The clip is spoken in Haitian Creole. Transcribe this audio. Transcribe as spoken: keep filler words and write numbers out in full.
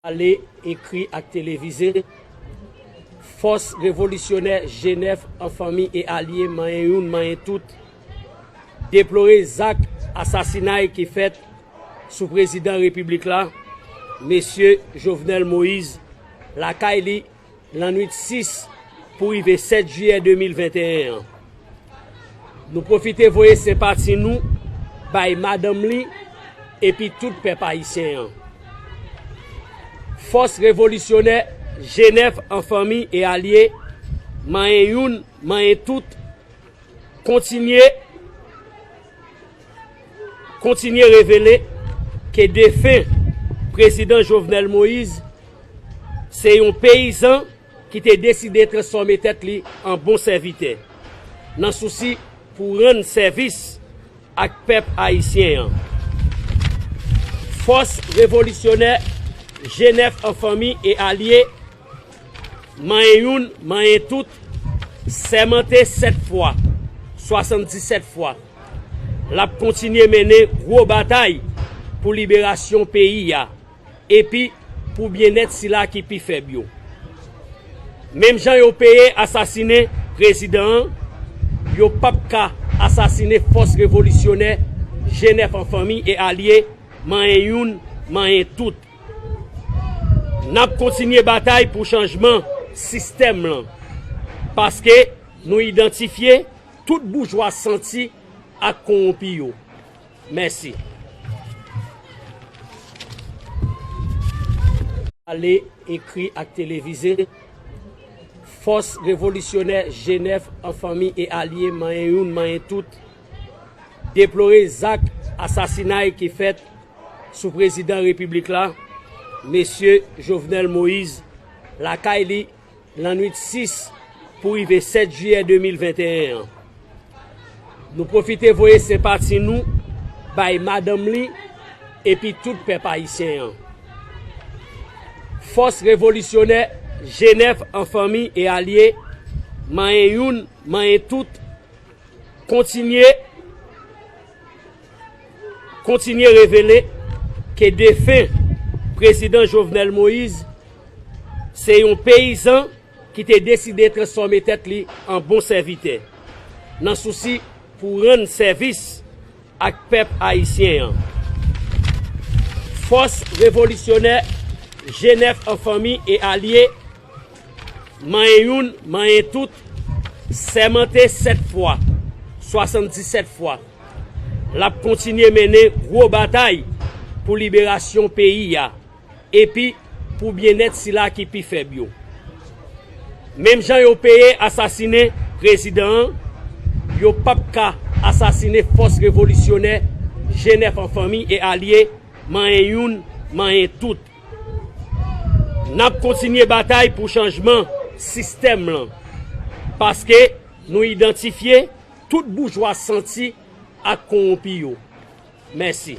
Pale, ekri ak televize, fòs revolisyonè G nèf an fanmi e alye, manyen youn, manyen tout, deplore zak asasinay ki fèt sou prezidan repiblik la, mesye Jovenel Moïse, lakay li, lannwit sis pou rive sèt jiyè de mil venteyen an. Nou pwofite voye senpati nou bay madanm li epi tout pèp ayisyen an. Fòs revolisyonè G nèf an fanmi e alye, manyen youn, manyen tout, kontinye, kontinye revele ke defen prezidan Jovenel Moïse se yon peyizan ki te deside transfòme tèt li an bon sèvitè, nan sousi pou rann sèvis ak pèp ayisyen an. Fòs revolisyonè G nèf an fanmi e alye, manyen youn, manyen tout, sèmante sèt fwa, swasanndisèt fwa, l ap kontinye mennen gwo batay pou liberasyon peyi a epi pou byennèt sila ki pi fèb yo. Menm jan yo peye asasinen prezidan an, yo p ap ka asasinen fòs revolisyonè G nèf an fanmi e alye, manyen youn, manyen tout. N ap kontinye batay pou chanjman sistèm lan, paske nou idantifye tout boujwa santi ak kowonpi yo. Mèsi. Pale, ekri ak televize, fòs revolisyonè G nèf an fanmi e alye, manyen youn, manyen tout, deplore zak asasinay ki fèt sou prezidan repiblik la, mesye Jovenel Moïse, lakay li, lannwit sis pou rive sèt jiyè de mil venteyen an. Nou pwofite voye senpati nou bay madanm li epi tout pèp ayisyen an. Fòs revolisyonè G nèf an fanmi e alye, manyen youn, manyen tout, kontinye, kontinye revele ke defen prezidan Jovenel Moïse se yon peyizan ki te deside transfòme tèt li an bon sèvitè, nan sousi pou rann sèvis ak pèp ayisyen an. Fòs revolisyonè G nèf an fanmi e alye, manyen youn, manyen tout, sèmante sèt fwa, swasanndisèt fwa, l ap kontinye mennen gwo batay pou liberasyon peyi a epi pou byennèt sila ki pi fèb yo. Menm jan yo peye asasinen prezidan an, yo p ap ka asasinen fòs revolisyonè G nèf an fanmi e alye, manyen youn, manyen tout. N ap kontinye batay pou chanjman sistèm lan, paske nou idantifye tout boujwa santi ak kowonpi yo. Mèsi.